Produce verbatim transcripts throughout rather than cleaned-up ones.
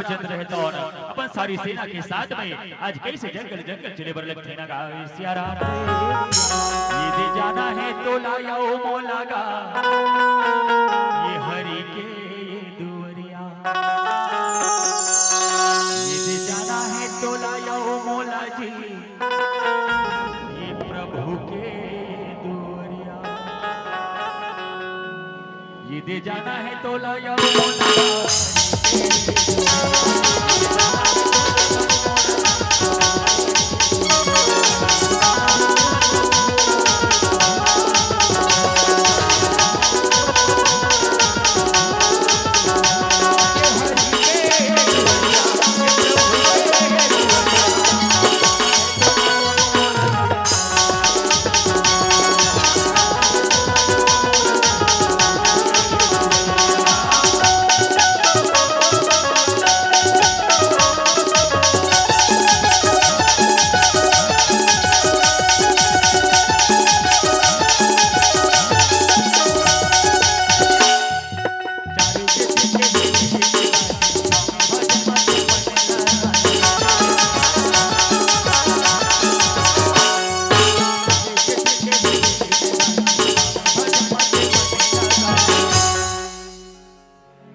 चंद्र हे तौन अपन सारी सेना के साथ में आज कइसे जंगल जंगल चले बर लगथे ना गा सिया राम। ये दे जाना हे तोला या ओ मोला गा, ये हरि के ये दुवरिया। ये दे जाना हे तोला या ओ मोला जी, ये प्रभु के दुवरिया। ये दे जाना हे तोला या ओ मोला।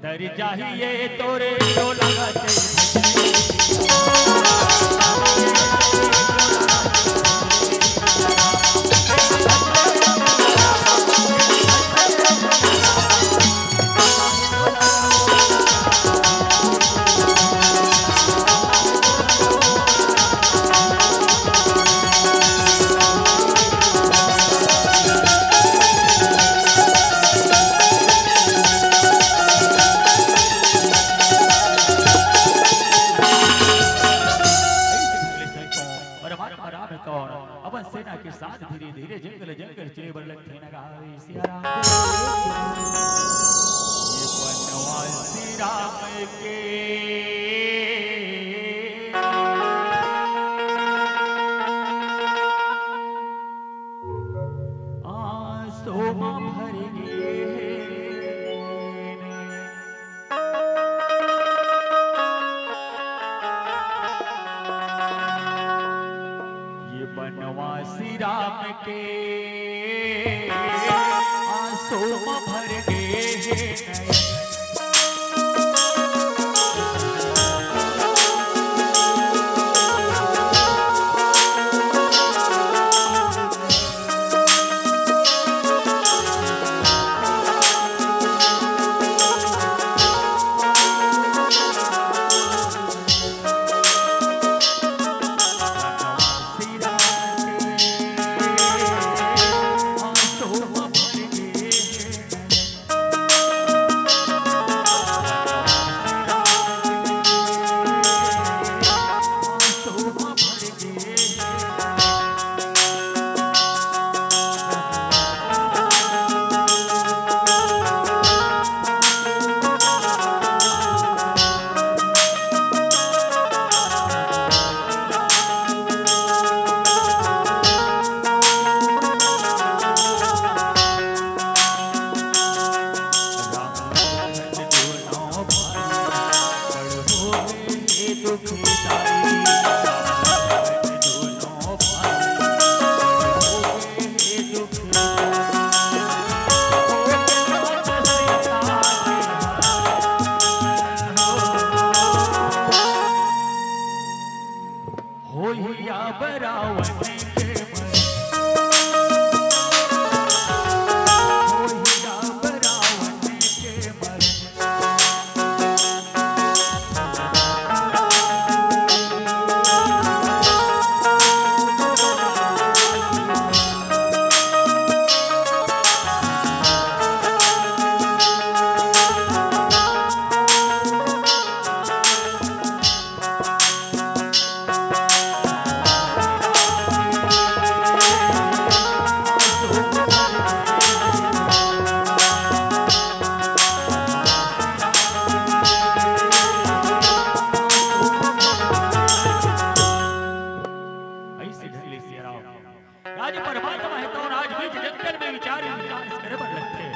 तर जाही ये तोरे डोला ते। परमात्मा राम हे तौन अपन सेना के साथ धीरे धीरे जंगल जंगल चले बर लगथे ना गा सिया राम। ये बनवासी राम के आंसू म भर गे। ये बनवासी राम के आंसू म भर गे। होइया बरावन के मर, होइया बरावन के मर। ऐसे ढंग ले सिया राम। आज परमात्मा हे तौन आज बीच जंगल में विचार विमर्श करे बर लगथे।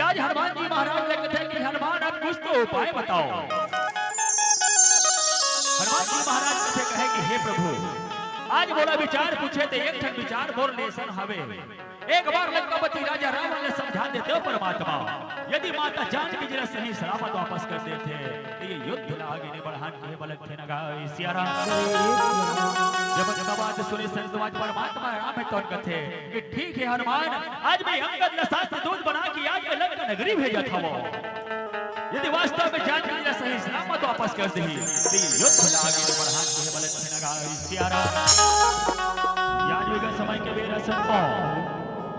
आज हनुमान जी महाराज ले कथे कि हनुमान, आप कुछ तो उपाय बताओ। से कहे कि हे प्रभु, आज मोला विचार पूछे ते एक ठन विचार मोर ले अइसन हवे। एक बार लंकापति राजा रावण ले समझा देते हो परमात्मा, यदि माता जानकी जी ला सही सलामत वापस कर देते, तो ये युद्ध ला आगे नहीं बढ़ान के बलक थे नगा सिया राम। जब जब बात सुने संत समाज परमात्मा राम हे तोन कथे कि ठीक हे हनुमान, आज मैं अंगद ला साथ दूत बना के आज मैं लंका नगरी भेजत हवं। यदि वास्तव में जानकी जी ला सही सलामत वापस कर देही, तो ये युद्ध ला आगे नहीं बढ़ान के बलक थे नगा सिया राम। याद वेगा समय के बेरा संभव,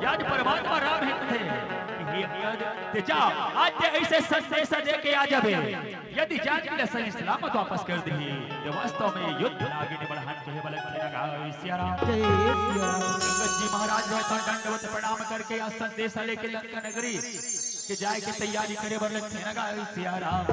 याद परमात्मा राम हे कथे कि हे अंगद, ते जा, आज ते ऐसे संदेश दे के आ जाबे। यदि जानकी ला सही सलामत वापस कर देही, तो वास्तव में युद्ध ला आगे नहीं बढ़ान के बलक थे नगा सिया राम। जय सिया राम। अंगद जी महाराज रहता दंडवत प्रणाम करके आज संदेश लेके लंका नगरी के जाए के तैयारी करे बर लगथे नगा सिया राम।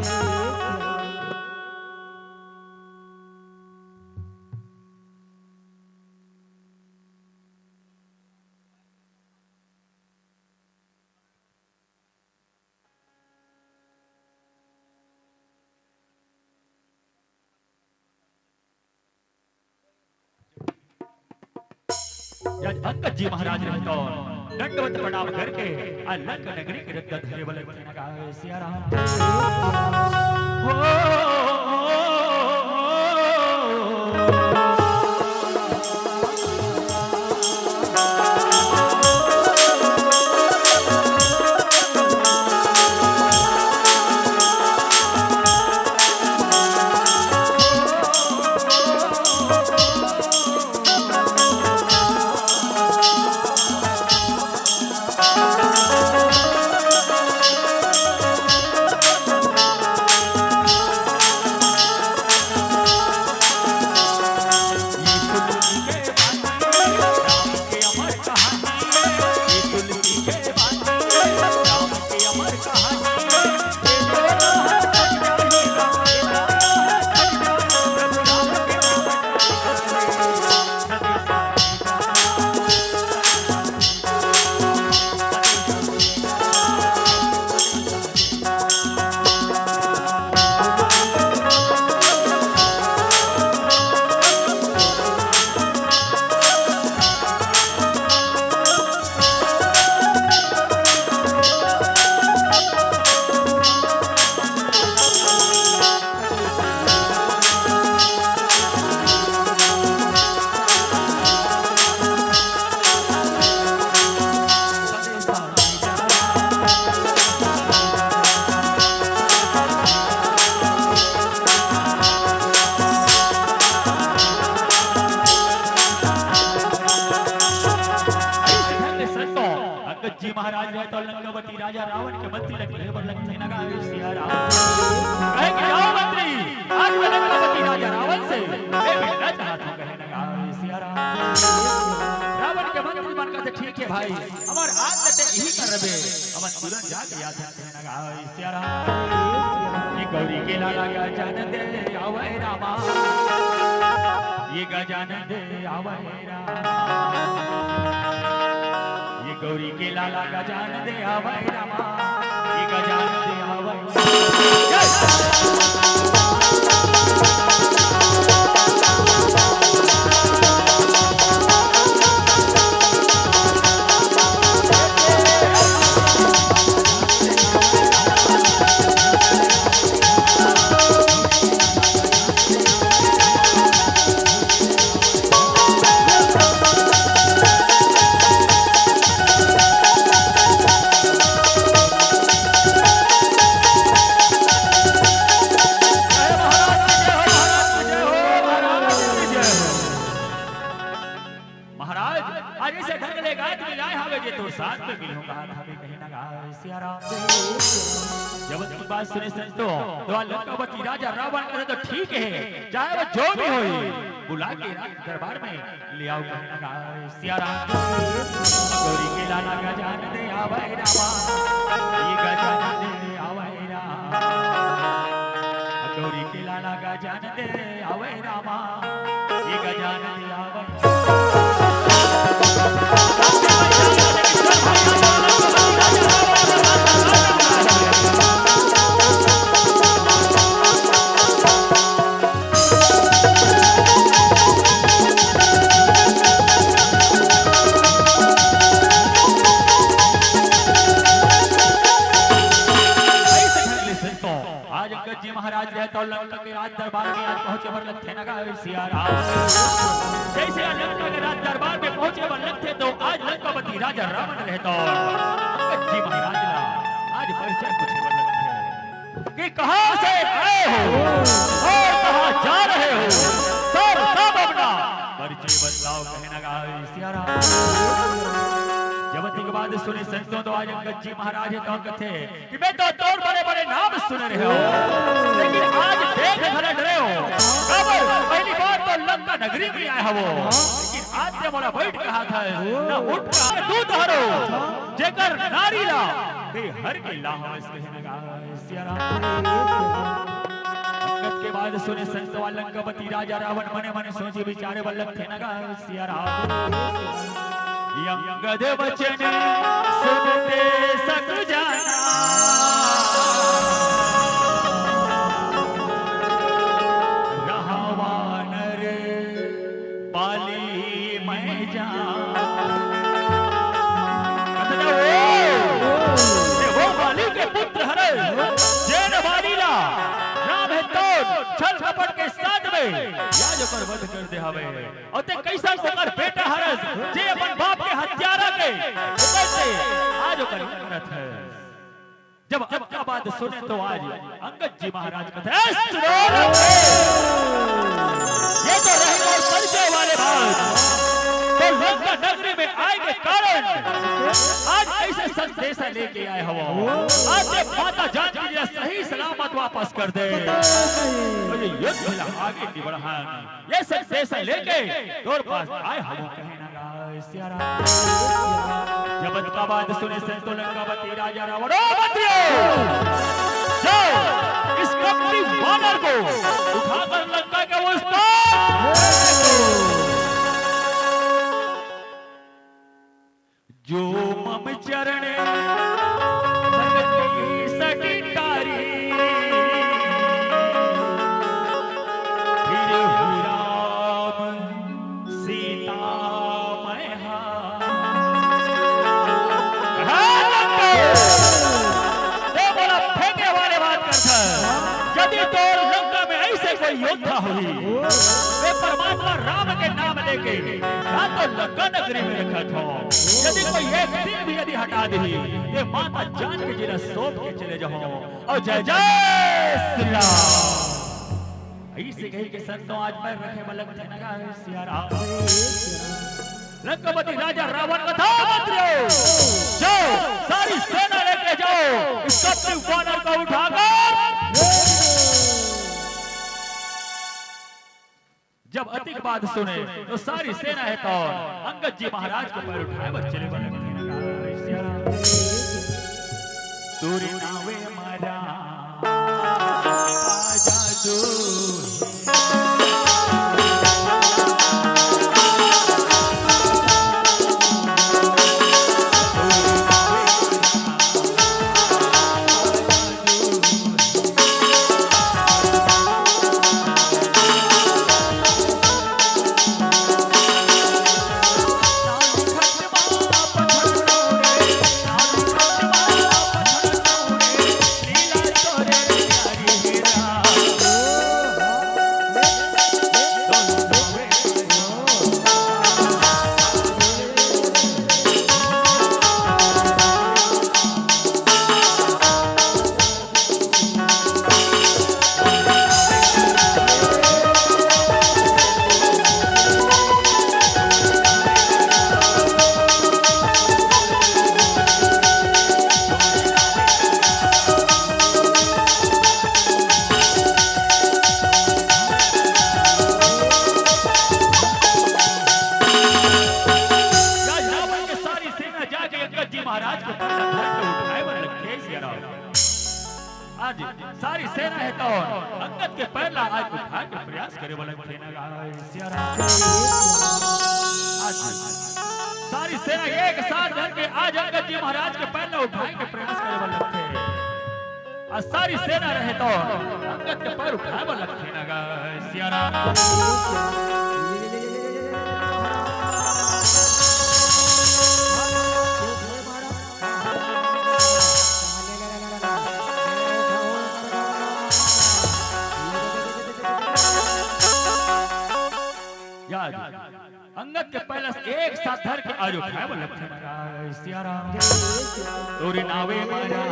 जब अंगद जी महाराज रहता दंडवत प्रणाम करके आ लंका नगरी के रद्दा धरे वाले थे नगा सिया राम। हो, हो, हो, हो, अंगद जी महाराज रहता लंकावती राजा रावण के मंत्री लग रहे बर लग थे नगा सिया राम। कहे कि जाओ मंत्री, आज मैं लंकावती राजा रावण से मैं मिलना चाहता हूँ, कहे नगा सिया राम। रावण के मंत्री मन कथे ठीक हे भाई, हमर आज ले ते इही करबे, हमन तुरंत जाके आथन, कहे नगा सिया राम। ये गौरी के लाला गजानन दे आवे रामा, ये गजानन दे आवे रामा। ये गौरी के लाला गजानन दे आवे रामा, ये गजानन दे आवे। जय। महाराज, आज ऐसे ढंग ले गाय मिलाए हावे जे तोर साथ में मिलहूं कहा था, मैं कहे नगा सिया राम। जब उनकी बात सुने संतो, तो लंकावती राजा रावण कहे तो ठीक हे, चाहे वो जो भी होई, बुला के राज दरबार में ले आओ, कहे नगा सिया राम। गौरी के लाला गजानन दे आवे रामा, ये गजानन दे आवे रामा। गौरी के लाला गजानन दे आवे रामा, ये गजानन दे आवे। आज अंगद जी महाराज रहे तो लंका के राज दरबार में आज पहुंचे बर लगथे न गा सिया राम। जैसे आज लंका के राज दरबार में पहुंचे बर लगथे तो आज लंकापति राजा रावण रहे तो अंगद जी महाराज ला आज परिचय पूछे बर लगथे कि कहां से आए हो और कहां जा रहे हो, सब सब अपना परिचय बतलाओ कहे न गा सिया राम। जब अतिक बात सुने संतों तो आज अंगद जी महाराज तो कथे कि मैं तो तोर बड़े बड़े नाम सुने रहे हो, लेकिन आज देख घला डरे हो। अब पहली बार तो लंका नगरी में आए हो, लेकिन आज ते मोला बैठ कहा था, ना उठ कहा, तू तो हरो, जेकर नारी ला ते हर के लाहौस कहे न गा सिया राम। अंगद के बात सुने संतवा लंकापति राजा रावण मने मने सोचे विचारे बर लगथे न गा सिया राम। अंगद वचन सुनते सक जाना, रहा वानर बाली मैं जान। कथे वो, ये वो बाली के पुत्र हरे, जेन बाली ला राम हे तो छल कपट के साथ में या जो कर वध कर दे हवे। अउ ते कइसन ओकर बेटा हरस, जे अपन बाप के हत्यारा के ओकर से आज ओकर करत हे। जब अतका बात सुने तो आज अंगद जी महाराज कथे, "ए सुनो रे, ये तो रही मोर परिचय वाले बात। तो लंका नगरी में आए के कारण आज ऐसे संदेश लेके आए हो। आज ये माता जानकी जी सही सलामत वापस कर दे।" तो ये युद्ध ला आगे नहीं बढ़ान। ये संदेश लेके तोर पास आए हवो कहे न गा सिया राम। जब अतका बात सुने संतो लंकापति राजा रावण, ओ मंत्रियों, जाओ इस कपटी वानर को उठाकर लंका के उस पार जो मम चरण संगति सटिटारी। फिर राम सीता मैं हार। हे लंका, ते मोला फेंके वाले बात करथा। यदि तोर लंका में ऐसे कोई योद्धा होही, वे परमात्मा राम के नाम लेके या तो लंका नगरी में रखत हो, यदि कोई एक दिन भी यदि हटा देही, ये माता जानकी जी ला सौंप के चले जाओ। और जय जय श्री राम। ऐसे कही के संतों आज मैं रखे मलक थे नगा सिया राम। लंकापति राजा रावण कथा मंत्रियों, जाओ सारी सेना लेके जाओ इस कपटी वानर को उठाकर। जब अतिक बात सुने तो सारी सेना हे तो अंगद जी महाराज के पैर उठाए बर चले बर लगथे। सूरी नावे मारा आजा तू। या रावण के सारी सेना जाके अंगद जी महाराज के पैर ला धर के उठाए बर लगथे सिया राम। आज सारी सेना हे तो अंगद के पैर ला आज उठाए के प्रयास करे बर लगथे ना गा सिया राम। आज सारी सेना एक साथ धर के आज अंगद जी महाराज के पैर ला उठाए के प्रयास करे बर लगथे। आज सारी सेना रहे तो अंगद के पैर उठाए बर लगथे ना गा सिया राम। अंगद के पैर ल एक साथ धर के आज उठाए बर लगथे। सिया राम। तोरे नावे माया।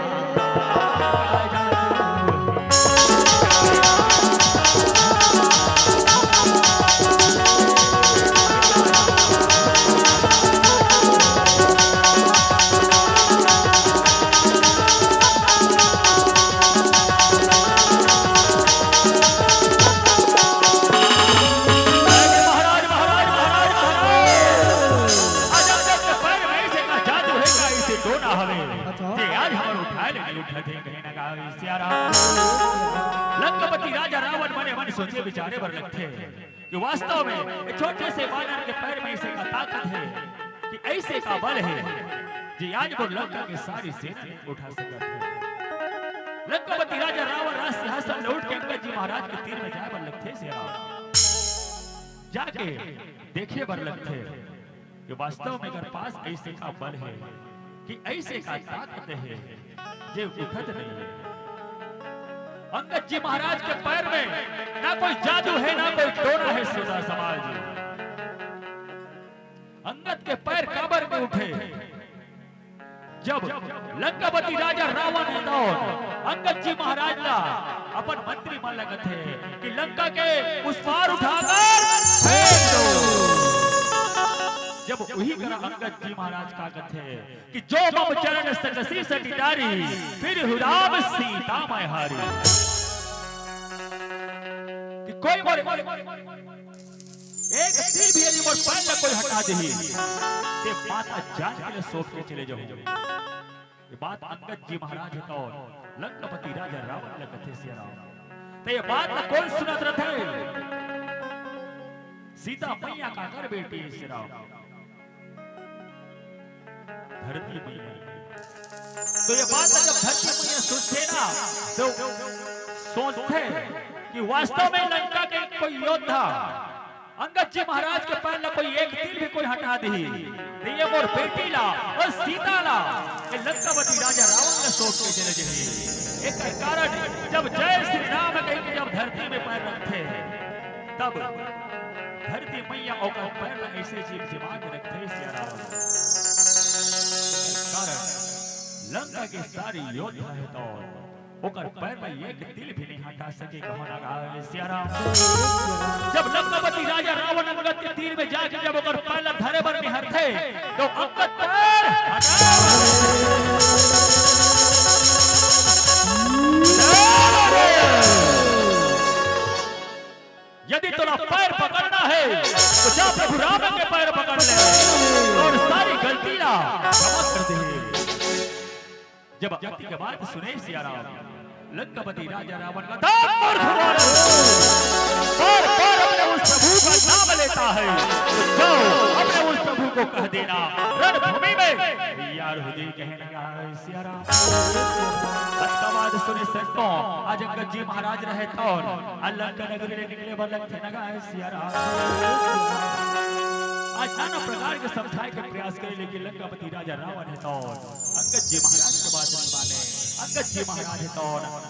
महाराज, महाराज, महाराज, महाराज। आज अंगद के पैर में ऐसे का जादू हे, का ऐसे टोना हवे। अच्छा। जे आज हमर उठाए ले नइ उठत हे, कहीं ना कहीं सिया राम। लंकापति राजा रावण मने मन सोचे विचारे बर लगथे कि वास्तव में ये छोटे से बानर के पैर में ऐसे का ताकत हे कि ऐसे का बल हे जे आज मोर लंका के सारी सेना नइ उठा सकत हे। लंकापति राजा रावण राज सिंहासन ले उठ के अंगद जी महाराज के तीर में जाए बर लगथे सिया राम। जाके देखे बर लगथे कि वास्तव में एकर पास ऐसे का बल हे कि ऐसे का ताकत हे जे उठत नइ हे। अंगद जी महाराज के पैर में ना कोई जादू हे, ना कोई टोना हे। श्रोता समाज, अंगद के पैर काबर नइ उठे? जब लंकापति राजा रावण हे तो अंगद जी महाराज ला अपन मंत्री मन ला कथे कि लंका के उस पार उठाकर फेंक दो। जब उही करा अंगद जी महाराज का कथे कि जो मम चरण सकसी सटिटारी, फिर हुराम सीता मैं हारी। कि कोई मोर एक तीर भी यदि मोर पैर ला कोई हटा देही, ते माता जानकी ला सौंप के चले जाहूं। ये बात अंगद जी महाराज हे तो लंकापति राजा रावण ला कथे सिया राम। ते ये बात ला कोन सुनत रथे? सीता मैया काकर बेटी हे सिया राम? धरती मैया। तो ये बात ला जब धरती मैया सुनथे ना, तो सोचथे कि वास्तव में लंका के कोई योद्धा अंगद जी महाराज के पैर ला कोई एक तीर भी कोई हटा देही, त ये मोर बेटी ला अउ सीता ला ये लंकापति राजा रावण ला सौंप के चले जाही। एकर कारण जब जय श्री राम कहि के जब धरती में पैर रखथे, तब धरती मैया ओकर पैर ला ऐसे जिमजिमा के रखथे सिया राम। एकर कारण लंका के सारी योद्धा हे तो ओकर पैर में एक तीर भी नइ हटा सके, कहो ना गावे सिया राम। जब लंकापति राजा रावण अंगद के तीर में जाके जब ओकर पैर ला धरे बर निहरथे, तो अंगद पैर हटा। यदि तोला पैर पकड़ना हे, तो जा प्रभु राम के पैर पकड़ ले अउ सारी गलती ला क्षमा कर दे। जब अंगद के बात सुने सिया राम, लंकापति राजा रावण का दांत मार घुमा रहे। बार बार अपने उस प्रभु का नाम लेता है, तो जाओ अपने उस प्रभु को कह देना, रणभूमि में तैयार हो जाए, कहने लगा है सिया राम। अतका बात सुने संतों, आज अंगद जी महाराज रहे तो आज लंका नगरी ले निकले बर लगथे ना गाय सिया राम। आज नाना प्रकार के समझाए के प्रयास करे, लेकिन लंकापति राजा रावण हे तो अंगद जी महाराज के बात नइ माने। अंगद जी महाराज हे तो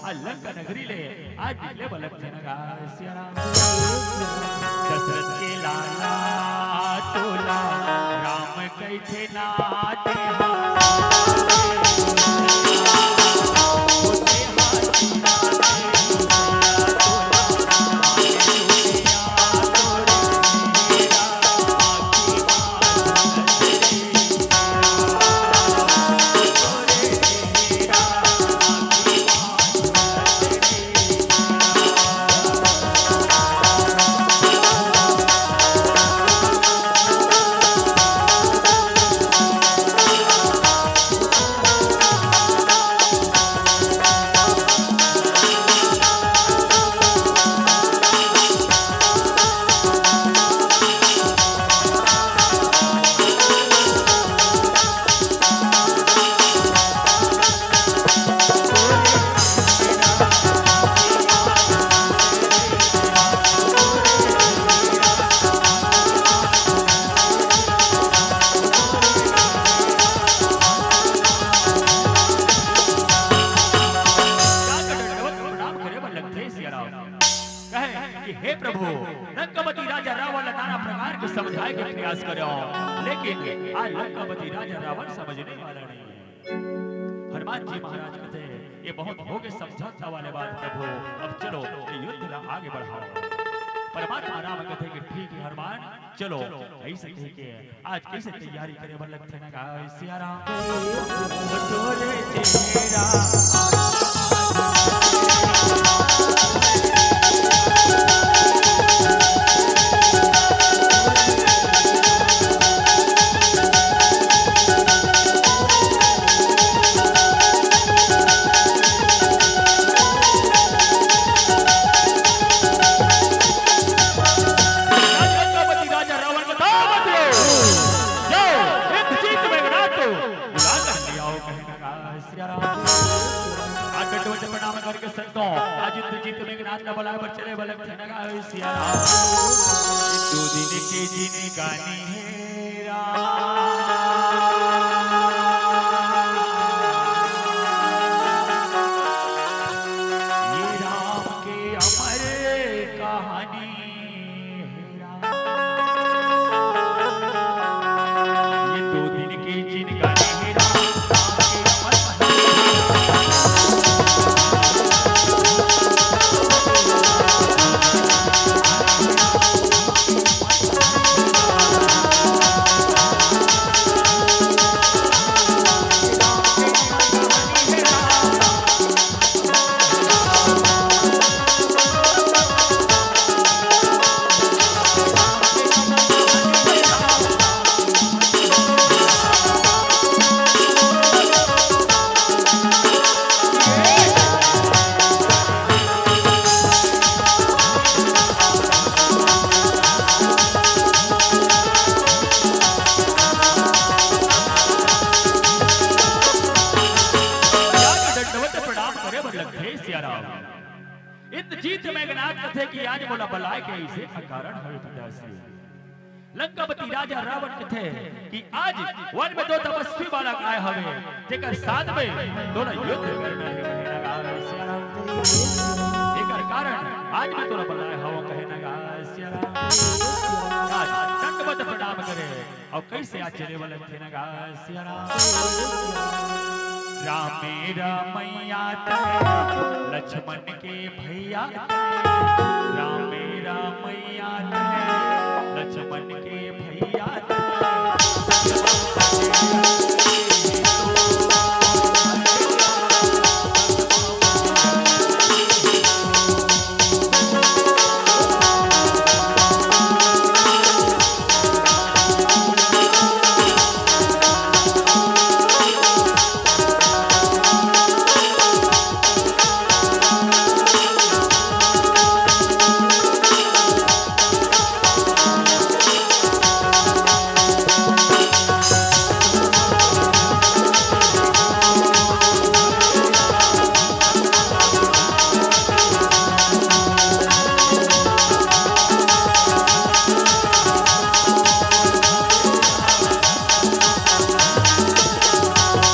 आज लंका नगरी ले आज निकले बर लगथे ना गाय सिया राम। दशरथ के लाला तोला राम कहिथे ना देहा। कि हे प्रभु, लंकापति राजा रावण ला नाना प्रकार के समझाए के प्रयास करो, लेकिन आज लंकापति राजा रावण समझने वाला नहीं है। हनुमान जी महाराज कथे, "ये बहुत हो गए समझौता वाले बात प्रभु, अब चलो ये युद्ध ला आगे बढ़ाओ।" परमात्मा राम कथे कि ठीक है हनुमान, चलो, ऐसे कह के आज कैसे तैयारी करे बर लगथे ना गा सिया राम। ओ तोरे चेहरा राजा लंकापति राजा रावण का दावत लो। जाओ, इंद्रजीत मेघनाथ को बुला कर ले आओ, कहने लगा सिया राम। आज दंडवत प्रणाम करके संतों, आज इंद्रजीत मेघनाथ ला बुलाए बर चले बर लगथे ना गा सिया राम। दो दिन के जिनगानी हे राम। ये राम के अमर कहानी हे राम। ये दो दिन के जिनगानी हे राम, राम के अमर कहानी। दंडवत प्रणाम करे बर लगथे सिया राम। इंद्रजीत मेघनाथ कथे कि आज मोला बलाय के ऐसे का कारण हवे पिताश्री। लंकापति राजा रावण कथे कि आज वन में दो तपस्वी बालक आए हवे, जेकर साथ में तोला युद्ध करना हे, कहने लगा सिया राम। एकर कारण आज मैं तोला बलाय हवं, कहने लगा सिया राम। आज दंडवत प्रणाम करे। अउ कइसे आज चले वाला थे ना गा सिया राम। रामे रमैया तैं, लक्ष्मण के भैया तैं। रामे रमैया तैं, लक्ष्मण के भैया तैं।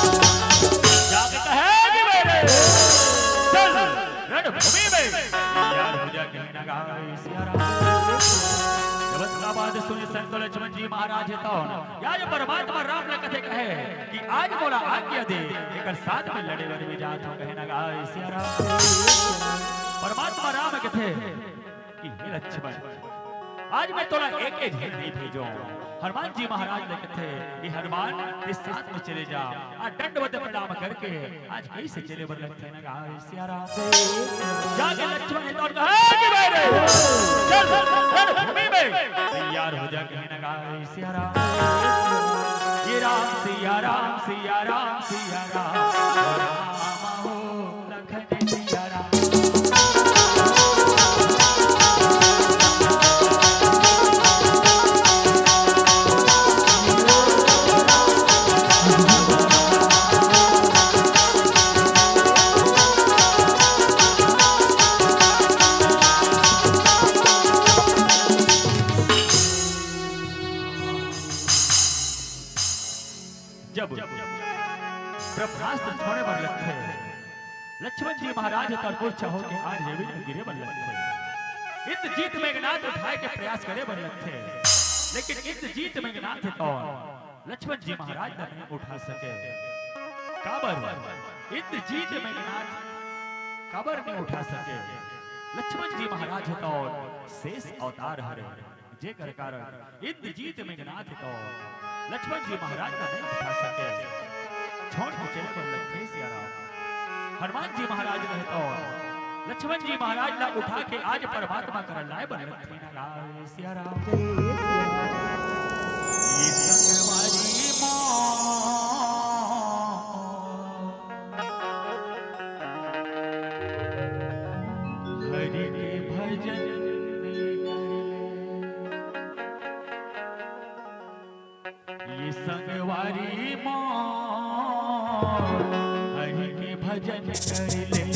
जाके कहे कि मेरे चल रणभूमि में तैयार हो जा, कहने लगा सिया राम। जब इसका बात सुने संत लक्ष्मण जी महाराज तो या जो परमात्मा राम ने कथे कहे कि आज मोला आज्ञा दे, एकर साथ में लड़े बर भी जात हूँ, कहने लगा सिया राम। परमात्मा राम कथे कि हे लक्ष्मण, आज मैं तोला एके झन नहीं भेजो। हनुमान जी महाराज ने कथे कि हनुमान, इस साथ में चले जा। आ दंडवत प्रणाम करके आज कइसे चले बर लगथे ना गा सिया राम। जाके लक्ष्मण हे तो कहा कि मेरे चल रणभूमि में तैयार हो जा, कहने लगा सिया राम। ये राम सिया राम, सिया राम, सिया राम, राम हो लखन सिया राम। जब ब्रह्मास्त्र छोड़े बर लगथे, लक्ष्मण जी महाराज तर मूर्छा होके आज जमीन में गिरे बर लगथे। इंद्रजीत मेघनाथ उठाए के प्रयास करे बर लगथे, लेकिन इंद्रजीत मेघनाथ तो लक्ष्मण जी महाराज ला नहीं उठा सके। काबर? इंद्रजीत मेघनाथ काबर नहीं उठा सके? लक्ष्मण जी महाराज तो शेष अवतार हरे, जेकर कारण इंद्रजीत मेघनाथ तो लक्ष्मण जी महाराज ला नहीं उठा सके। छोड़ के चले बर लगथे सिया राम। हनुमान जी महाराज रहे तो लक्ष्मण जी महाराज ला उठा के आज परमात्मा करा लाए बर लगथे ना गा सिया राम। ये संगवारी माँ हरि के भजन कर ले। ये संगवारी माँ हरि के भजन कर ले।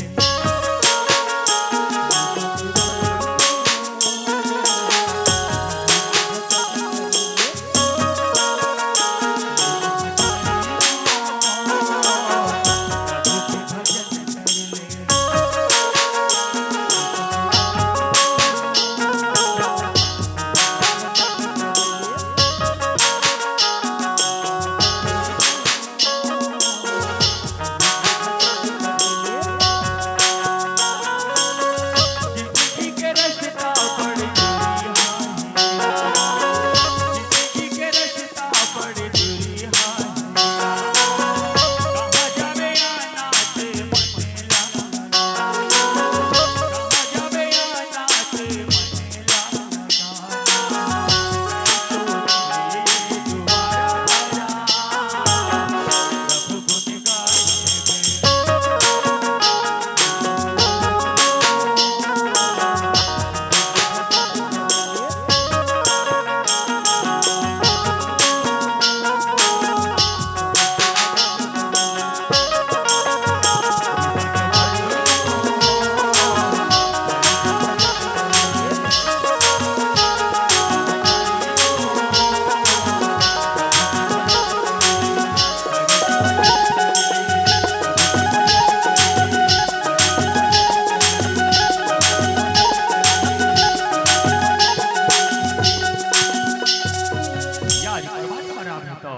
या परमात्मा राम हे तो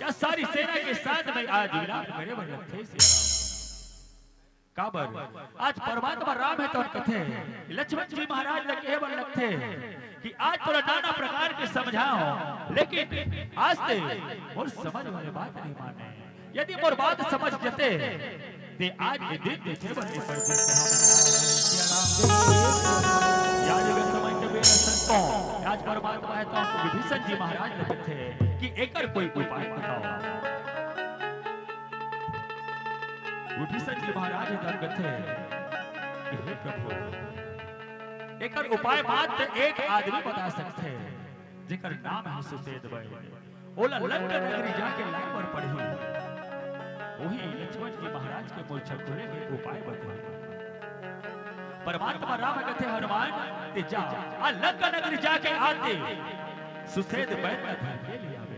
या सारी सेना के साथ में आज विलाप करे बर लगथे सिया राम। काबर? आज परमात्मा राम हे तो कथे, लक्ष्मण जी महाराज ला कहे बर लगथे कि आज तोला नाना प्रकार के समझाओ, लेकिन आज ते मोर समझ वाले बात नहीं माने। यदि मोर बात समझ जते, ते आज ये दिन देखे बर नहीं पड़ते। यार, ये समय के बेरा संतों, आज परमात्मा हे तो विभीषण जी महाराज ला कथे कि एकर कोई उपाय बताओ। विभीषण जी महाराज हे तो कथे कि हे प्रभु, एकर उपाय मात्र एक आदमी बता सकथे, जेकर नाम हे सुषेध बैल। ओला लंका नगरी जाके लाए बर पड़ही। वही लक्ष्मण जी महाराज के मूर्छा खुले के उपाय बताही। परमात्मा राम कथे, हनुमान, ते जा, आ लंका नगरी जाके आते सुषेध बैल ला धर के ले आबे।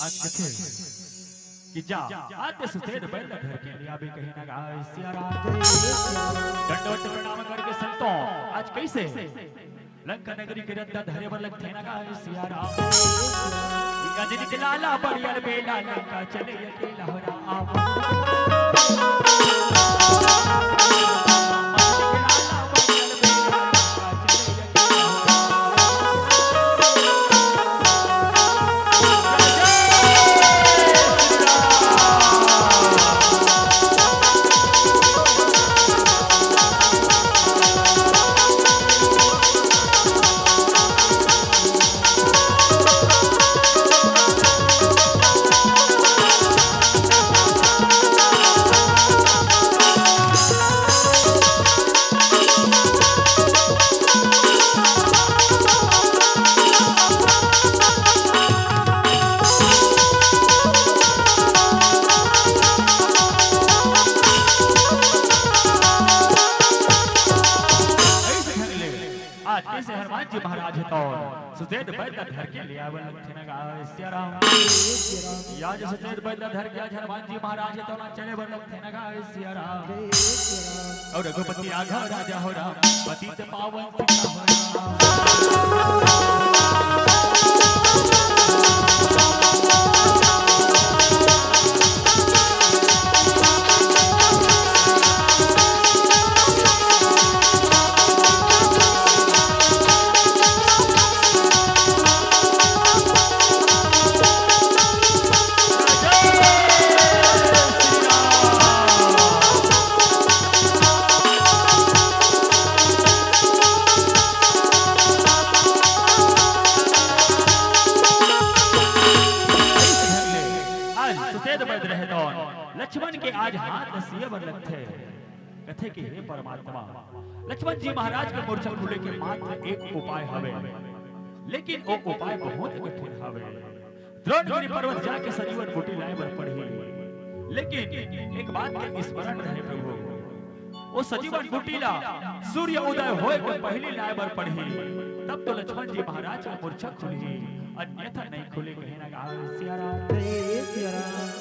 आज कथे कि जा, आते सुषेध बैल ला धर के ले आबे कहे ना गाय सिया राम। दंडवत प्रणाम करके संतों, आज कैसे लंका नगरी के रद्दा धरे बर लगथे ना गाय सिया राम। ये अंजनी के लाला बड़ियल बेला लंका चले अकेला हो राम। सुतेत बैद ला धर के ले आवन लगथे न गाय सिया राम। या जो सुतेत बैद ला धर के आज हनुमान जी महाराज हे तो ना चले बर लगथे न गाय सिया राम। अउ रघुपति राघव राजा हो राम, पतित पावन सीता हो राम। आज सुतेत बैद रहे तौन लक्ष्मण के आज हाथ ल सिये बर लगथे। कथे कि हे परमात्मा, लक्ष्मण जी महाराज के मूर्छा खुले के मात्र एक उपाय हवे, लेकिन वो उपाय बहुत कठिन हवे। द्रोणगिरी पर्वत जाके संजीवन बूटी लाए बर पड़ही, लेकिन एक बात के स्मरण रहे प्रभु, वो संजीवन बूटी ला सूर्य उदय होए के पहली लाए बर पड़ही, तब तो लक्ष्मण जी महाराज के मूर्छा खुलही, अन्यथा नहीं खुले कहे न गाय सिया राम।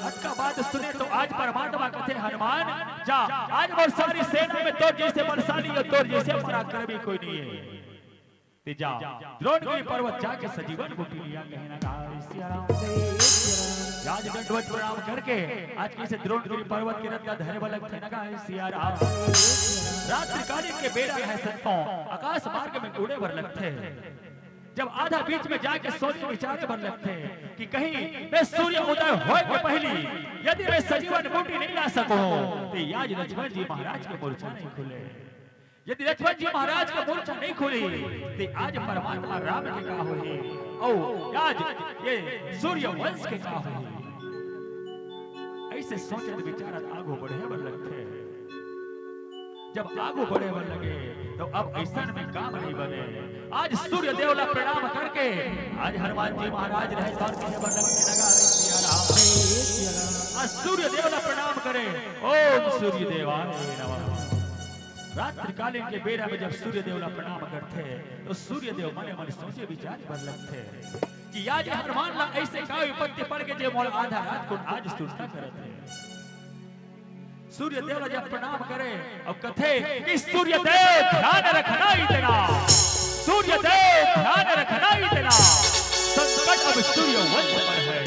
अतका बात सुने तो आज परमात्मा कथे हनुमान, जा, आज मोर सारी सेना में तोर जैसे बलशाली अउ तोर जैसे पराक्रमी कोई नहीं है। ते जा, द्रोणगिरी पर्वत जाके संजीवन बूटी लिया कहे न गाय सिया राम। जा, आज दंडवत प्रणाम करके आज कइसे द्रोणगिरी पर्वत के रथ ला धरे बर लगथे न गाय सिया राम। रात्रिकालीन के बेरा रहे संतों, आकाश मार्ग में उड़े बर लगथे। जब आधा बीच में जाके सोचे विचारे बर लगथे कि कहीं मैं सूर्य उदय होए के पहली यदि मैं संजीवन बूटी नहीं ला सकूं, तो आज लक्ष्मण जी महाराज के मूर्छा नहीं खुले। यदि लक्ष्मण जी महाराज के मूर्छा नहीं खुली, तो आज परमात्मा राम के का होही, अउ आज ये सूर्य वंश के का होही। ऐसे सोचत विचारत आगू बढ़े बर लगथे। जब आगू बढ़े बर लगे, तो अब ऐसन में काम नहीं बने। आज सूर्य देव ला प्रणाम करके आज हनुमान जी महाराज रहे तौन कहे बर लगथे न गाय सिया राम। आज सूर्य देव ला प्रणाम करे, ओम सूर्य देवाय नमः। रात्रिकालीन के बेरा में जब सूर्य देव ला प्रणाम करथे, तो सूर्य देव मने मन सोचे विचारे बर लगथे कि आज हनुमान ला ऐसे का विपत्ति पड़ गे जे मोला आधा रात कुन आज सुरता करत हे। सूर्य देव ला जब प्रणाम करे अउ कथे कि सूर्य देव ध्यान रखना इतना, सूर्य देव ध्यान रखना इतना, संकट अब सूर्य वंश पर है,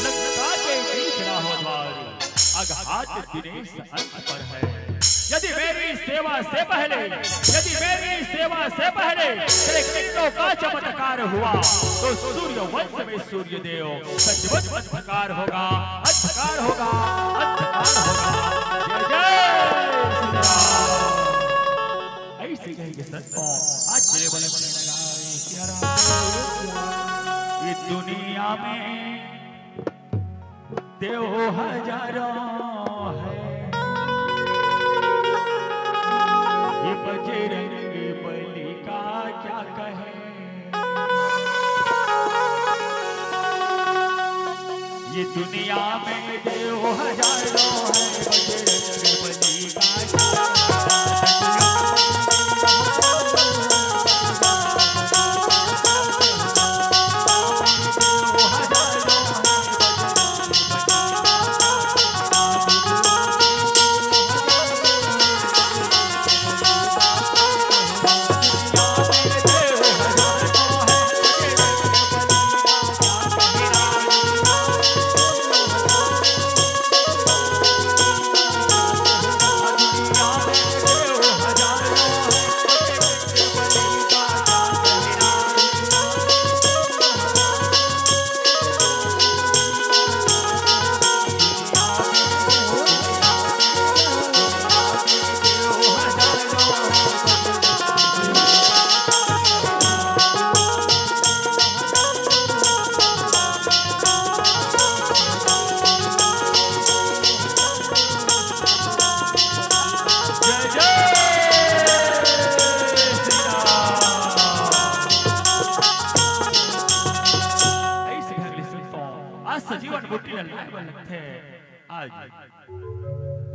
लंका के बीच राहो द्वार, अघात दिनेश अंत पर है। यदि मेरी सेवा से पहले, यदि मेरी सेवा से पहले तेरे किन्नों का चमत्कार हुआ, तो सूर्य वंश में सूर्य देव सचमुच अंधकार होगा, अंधकार होगा, अंधकार होगा। जय जय श्री राम। ऐसे कह के संतों आज चले बोले श्री राम। ये दुनिया में देव हजारों है, ये बजरंग बली का क्या कहे। ये दुनिया में देव हजारों है, बजरंग बली का क्या कहे। ऐसे कर ले संतों, आज संजीवन बूटी ल लाए बर लगथे। आज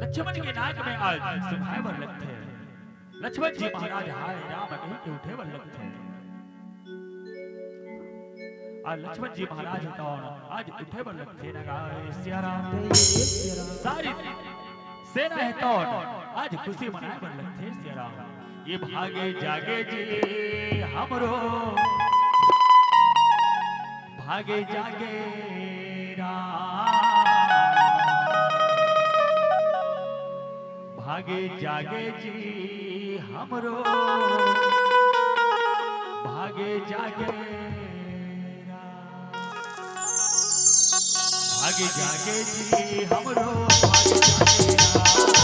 लक्ष्मण के नाक में आज सुभाए बर लगथे। लक्ष्मण जी महाराज हाय राम कहि के उठे बर लगथे। आ लक्ष्मण जी महाराज हे तौन आज उठे बर लगथे न गा सियाराम। जय सियाराम। सारी सेना हे तौन आज खुशी मनाए बर लगथे सियाराम। ये भागे जागे जी हमरो, भागे जागे राम, भागे जागे जी हमरो, भागे जागे राम। भागे जागे जी हमरो, भागे जागे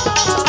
राम।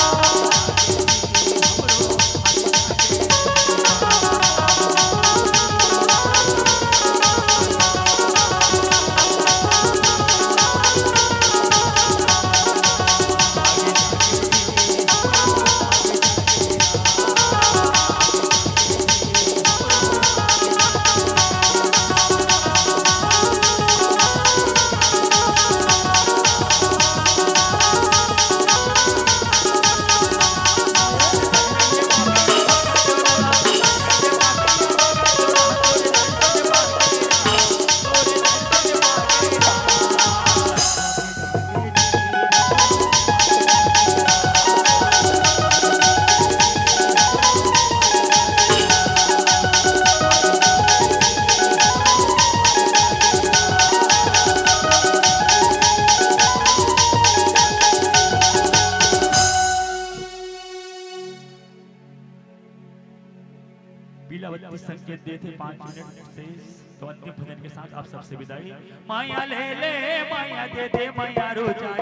पीला बत्ती संकेत देथे, पाँच मिनट शेष, तो अंतिम भजन के साथ आप सबसे विदाई। माया ले ले, माया दे दे, माया रो जाए।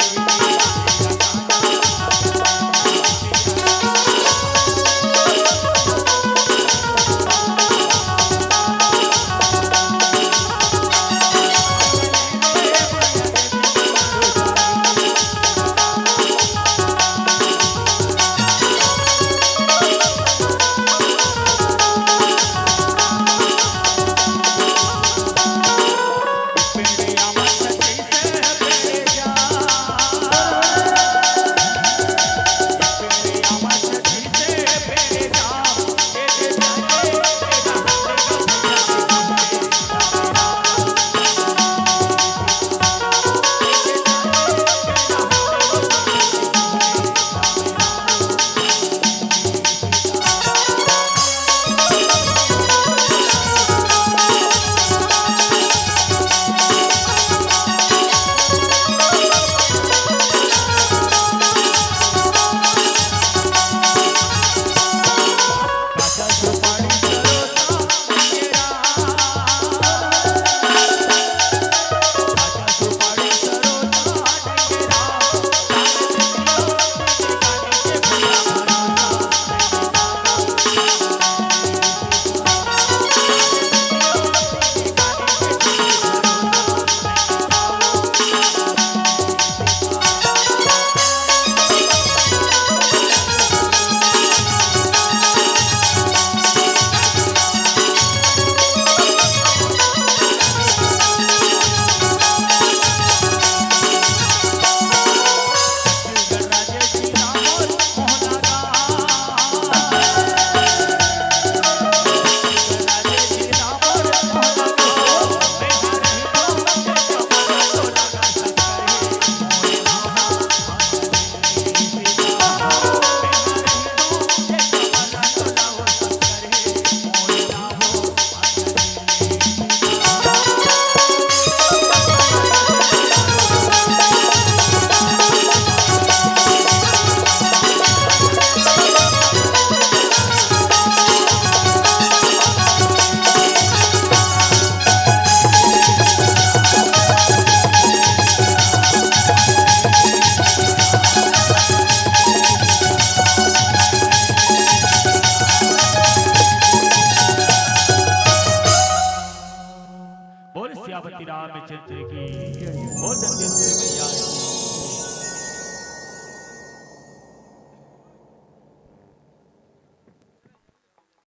बोल सियापति रामचंद्र की, बोल दंतेश्वरी मैया